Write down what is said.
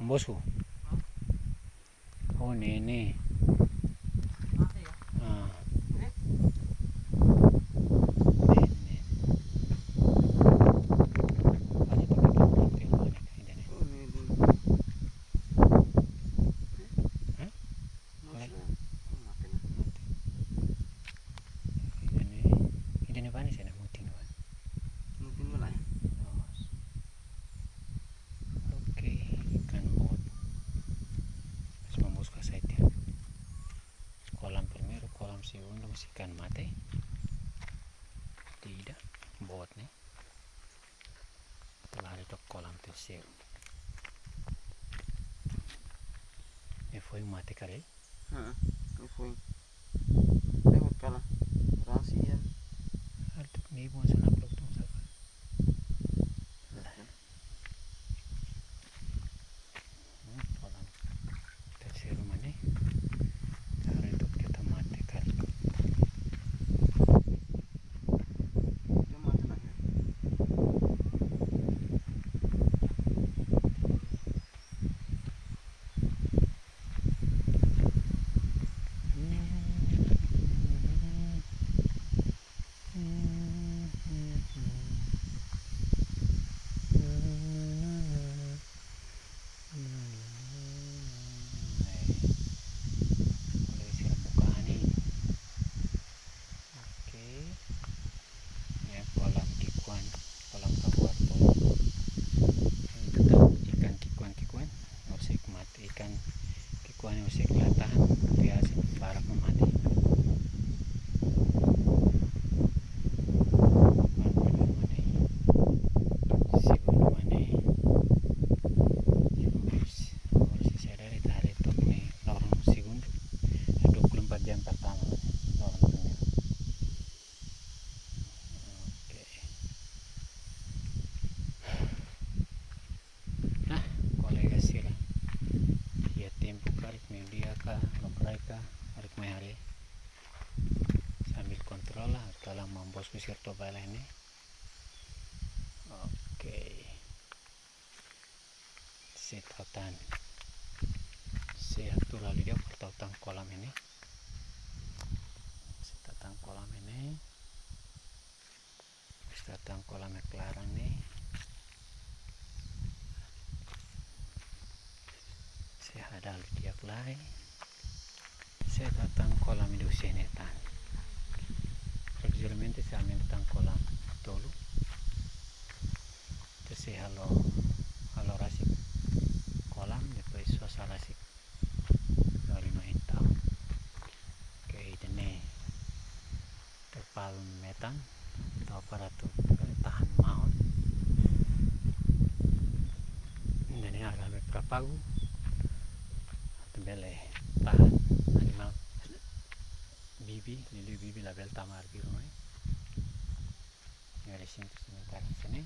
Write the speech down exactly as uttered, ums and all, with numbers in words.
Bosku. Oh, ne'e ne'e. Ah. Ne'e ne'e. Ada pakai plastik yang mana, ida-ne'e? Hah? Ida-ne'e, ida-ne'e bá ne'e, sena mutin bá. Mutin bá lae. Oh. Oke, ikan boot. Mas vamos ke site ya. Kolam primeiru, kolam segundu, mós ikan mate. Tidak, boot ne'e. Ita bá haree took kolam terseiru. Ne'e foin mate karik? Heeh, ne'e foin. Lewat kala. Rasi ya. Haree took ne'e buat sana blok tung sapa. Lah. Hmm, kolam terseiru mak ne'e. Haree took ita mate karik. Kolega sira buka anin. Oke. Ya, kolam ki'ikoan, kolam kakuar tolu. Ita tau ikan ki'ikoan, ki'ikoan. Husik mate ikan ki'ikoan, husik la tahan, biasa barak mate. Segundu mak ne'e. Oras, oras ita haree took ne'e loron segundu. Dua puluh empat jam pertama, loron primeiru. Oke. Nah, kolega sira. Iha tempu karik meiudia ka, lokraik ka, karik mai haree. Sambil kontrola, karik maun bosku sira to'o bá lae ne'e. Oke. Sei tau tan. Sei hatuur halo di'ak para tau tan kolam ne'e. Sei tau tan kolam ne'e. Sei tau tan kolam ne'e klaran ne'e. Sei hadau halo di'ak lai. Sei tau tan kolam ida husi ne'e tan. Jeralmente sei aumenta tan kolam tolu. Entaun sei halo, halo rasik kolam, depois sosa rasik. Lori no intau. Oke, ida-ne'e terpal metan, tau para atu bele tahan mahon. Ida-ne'e agak lebih para pagu. Atu bele tahan animál bibi, liuliu bibi labele tama arbiru mai. Ngare sintu sementara sini.